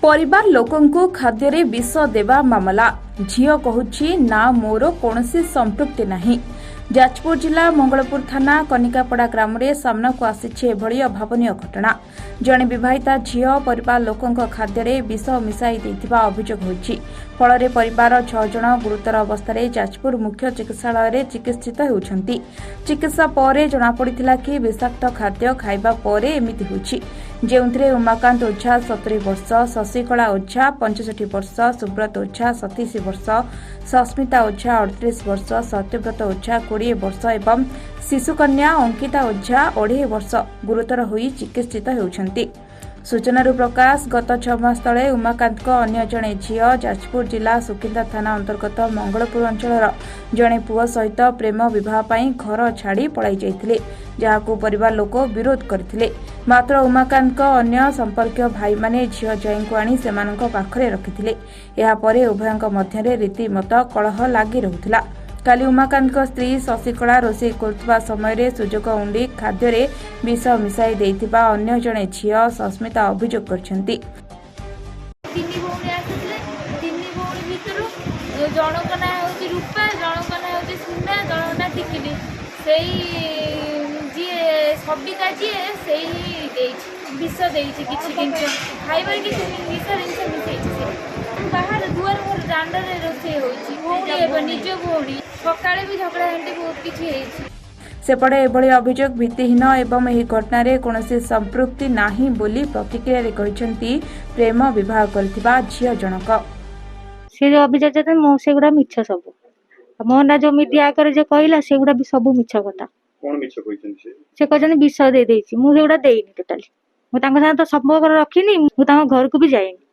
ପରିବାର ଲୋକଙ୍କୁ ଖାଦ୍ୟରେ ବିଷ ଦେବା ମାମଲା, ଝିଅ କହୁଛି ନା ମୋର କୌଣସି ସମ୍ପୃକ୍ତି ନାହିଁ। ଯାଜପୁର ଜିଲ୍ଲା ମଙ୍ଗଳପୁର ଥାନା କନିକାପଡ଼ା ଗ୍ରାମରେ ସାମ୍ନାକୁ ଆସିଛି ଏଭଳି ଅଭାବନୀୟ ଘଟଣା। ଜଣେ ବିବାହିତା ଝିଅ ପରିବାର ଲୋକଙ୍କ ଖାଦ୍ୟରେ ବିଷ ମିଶାଇ ଦେଇଥିବା ଅଭିଯୋଗ ହୋଇଛି। ଫଳରେ ପରିବାର 6 ଜଣ ଗୁରୁତର ଅବସ୍ଥାରେ ଯାଜପୁର ମୁଖ୍ୟ ଚିକିତ୍ସାଳୟରେ ଚିକିତ୍ସିତ ହେଉଛନ୍ତି। ଚିକିତ୍ସା ପରେ ଜଣାପଡ଼ିଥିଲା କି ବିଷାକ୍ତ ଖାଦ୍ୟ ଖାଇବା ପରେ ଏମିତି ହୋଇଛି, ଯେଉଁଥିରେ ଉମାକାନ୍ତ ଓଝା 70 ବର୍ଷ, ଶଶିକଳା ଓଝା 65 ବର୍ଷ, ସୁବ୍ରତ ଓଝା 27 ବର୍ଷ, ସସ୍ମିତା ଓଝା 38 ବର୍ଷ, ସତ୍ୟବ୍ରତ ଓଝା 20 ବର୍ଷ ଏବଂ ଶିଶୁକନ୍ୟା ଅଙ୍କିତା ଓଝା 2.5 ବର୍ଷ ଗୁରୁତର ହୋଇ ଚିକିତ୍ସିତ ହେଉଛନ୍ତି। ସୂଚନାରୁ ପ୍ରକାଶ, ଗତ 6 ମାସ ତଳେ ଉମାକାନ୍ତଙ୍କ ଅନ୍ୟ ଜଣେ ଝିଅ ଯାଜପୁର ଜିଲ୍ଲା ସୁକିନ୍ଦା ଥାନା ଅନ୍ତର୍ଗତ ମଙ୍ଗଳପୁର ଅଞ୍ଚଳର ଜଣେ ପୁଅ ସହିତ ପ୍ରେମ ବିବାହ ପାଇଁ ଘର ଛାଡ଼ି ପଳାଇ ଯାଇଥିଲେ, ଯାହାକୁ ପରିବାର ଲୋକ ବିରୋଧ କରିଥିଲେ। ମାତ୍ର ଉମାକାନ୍ତଙ୍କ ଅନ୍ୟ ସମ୍ପର୍କୀୟ ଭାଇମାନେ ଝିଅ ଜ୍ୱାଇଁଙ୍କୁ ଆଣି ସେମାନଙ୍କ ପାଖରେ ରଖିଥିଲେ। ଏହାପରେ ଉଭୟଙ୍କ ମଧ୍ୟରେ ରୀତିମତ କଳହ ଲାଗି ରହୁଥିଲା। କାଲି ଉମାକାନ୍ତଙ୍କ ସ୍ତ୍ରୀ ଶଶିକଳା ରୋଷେଇ କରୁଥିବା ସମୟରେ ସୁଯୋଗ ଉଣ୍ଡି ଖାଦ୍ୟରେ ବିଷ ମିଶାଇ ଦେଇଥିବା ଅନ୍ୟ ଜଣେ ଝିଅ ସସ୍ମିତା ଅଭିଯୋଗ କରିଛନ୍ତି। ତିନି ଭଉଣୀ ଆସିଥିଲେ। ତିନି ଭଉଣୀ ଭିତରୁ ଜଣଙ୍କ ନାଁ ହେଉଛି ରୂପା, ଜଣଙ୍କ ନାଁ ହେଉଛି ସୁନା, ଜଣଙ୍କ ନାଁ ଟିକିଲି। ସେଇ ଯିଏ ସବିତା ଯିଏ, ସେଇ ଦେଇଛି, ବିଷ ଦେଇଛି କିଛି ଜିନିଷ ଖାଇବାରେ, କିଛି ନିଶା ଜିନିଷ ମିଶେଇଛି। ସେ ବାହାରେ ଦୁଆର ଘର ଦାଣ୍ଡରେ ରୋଷେଇ ହେଉଛି। ଭଉଣୀ ହେବ, ନିଜ ଭଉଣୀ। ସକାଳେ ବି ଝଗଡ଼ା ଝାଣ୍ଟି ବହୁତ କିଛି ହେଇଛି। ସେପଟେ ଏଭଳି ଅଭିଯୋଗ ଭିତ୍ତିହୀନ ଏବଂ ଏହି ଘଟଣାରେ କୌଣସି ସମ୍ପୃକ୍ତି ନାହିଁ ବୋଲି ପ୍ରତିକ୍ରିୟାରେ କହିଛନ୍ତି ପ୍ରେମ ବିବାହ କରିଥିବା ଝିଅ ଜଣକ। ସେ ଯୋଉ ଅଭିଯୋଗ ଦେଇଛନ୍ତି ମୁଁ, ସେଗୁଡା ମିଛ ସବୁ। ଆଉ ମୋ ନା ଯୋଉ ମିଡିଆ ଆଗରେ ଯୋଉ କହିଲା, ସେଗୁଡା ବି ସବୁ ମିଛ କଥା। କଣ ମିଛ କହିଛନ୍ତି ସେ? ସେ କହିଛନ୍ତି ବିଷ ଦେଇ ଦେଇଛି। ମୁଁ ସେଗୁଡା ଦେଇନି ଟୋଟାଲି। ମୁଁ ତାଙ୍କ ସାଙ୍ଗେ ତ ସମ୍ପର୍କ ରଖିନି, ମୁଁ ତାଙ୍କ ଘରକୁ ବି ଯାଇନି।